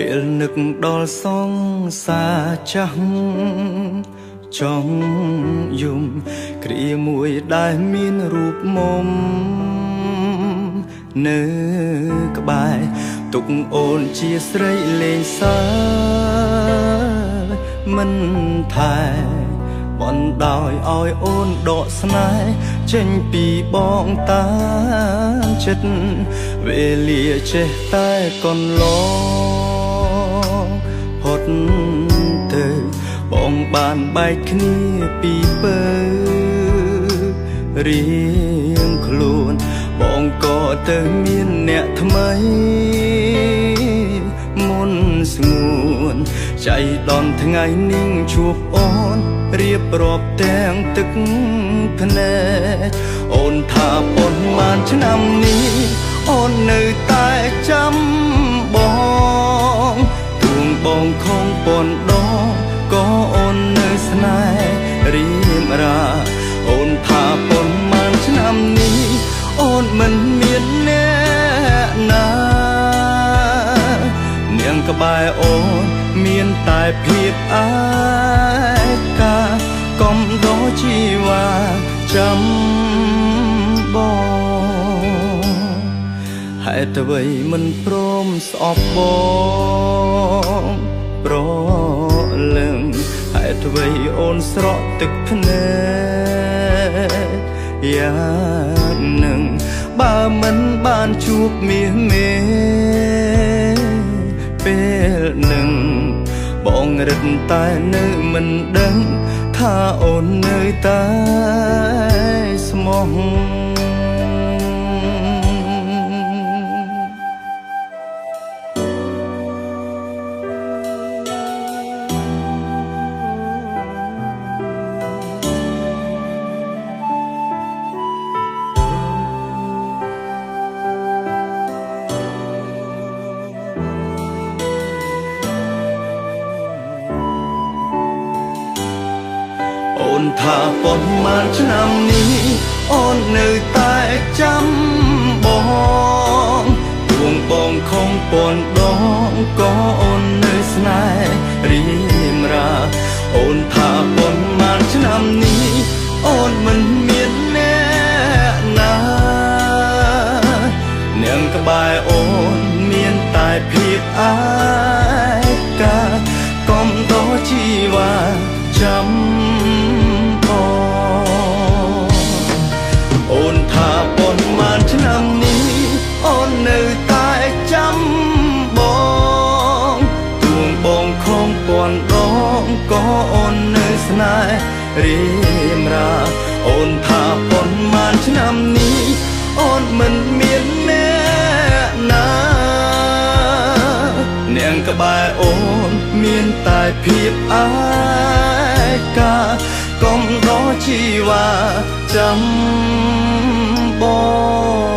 ពេលនឹកដល់សង្សារចាស់ចង់យំគ្រាមួយដែលមានរូបមុំនៅក្បែរទុកអូនជាស្រីលេងសើមិនថែបណ្ដោយឲ្យអូនដកស្នេហ៍ចេញពីបងតាចិត្តវេលាចេះតែកន្លងផុតទៅបងបានបែកគ្នាពីពើរៀងខ្លួនបងក៏ទៅមានអ្នកថ្មីមុនស្ងួនចៃដន្យថ្ងៃនេះជួបអូនរៀបរាប់ទាំងទឹកភ្នែកអូនថាប៉ុន្មានឆ្នាំនេះអូននៅតែចាំបងទួងបងខំប៉ុនដងក៏អូននៅស្នេហ៍រៀមរាអូនថាប៉ុន្មានឆ្នាំនេះអូនមិនមានអ្នកណានាងក្បែរអូនមានតែភាពឯកាកុំដោជីវ៉ាចាំបងហេតុអ្វីមិនព្រមស្អប់បងប្រលឹងហេតុអ្វីអូនស្រក់ទឹកភ្នែកយ៉ាងនឹងបើមិនបានជួបមាសមេពេលនឹងបងរឹតតែនៅមិនដឹងថាអូននៅតែស្មោះអូនថាប៉ុន្មានឆ្នាំនេះអូននៅតែចាំបងទួងបងខំប៉ុនដងក៏អូននៅស្នេហ៍រៀមរាអូនថាប៉ុន្មានឆ្នាំនេះអូនមិនមានអ្នកណានាងក្បែរអូនមានតែភាពឯកាកុំដោជីវ៉ាចាំអូនថាប៉ុន្មានឆ្នាំនេះអូននៅតែចាំបងទួងបងខំប៉ុនដងក៏អូននៅស្នេហ៍រៀមរាអូនថាប៉ុន្មានឆ្នាំនេះអូនមិនមានអ្នកណានាងក្បែរអូនមានតែភាពឯកាកុំដោជីវ៉ាចាំបង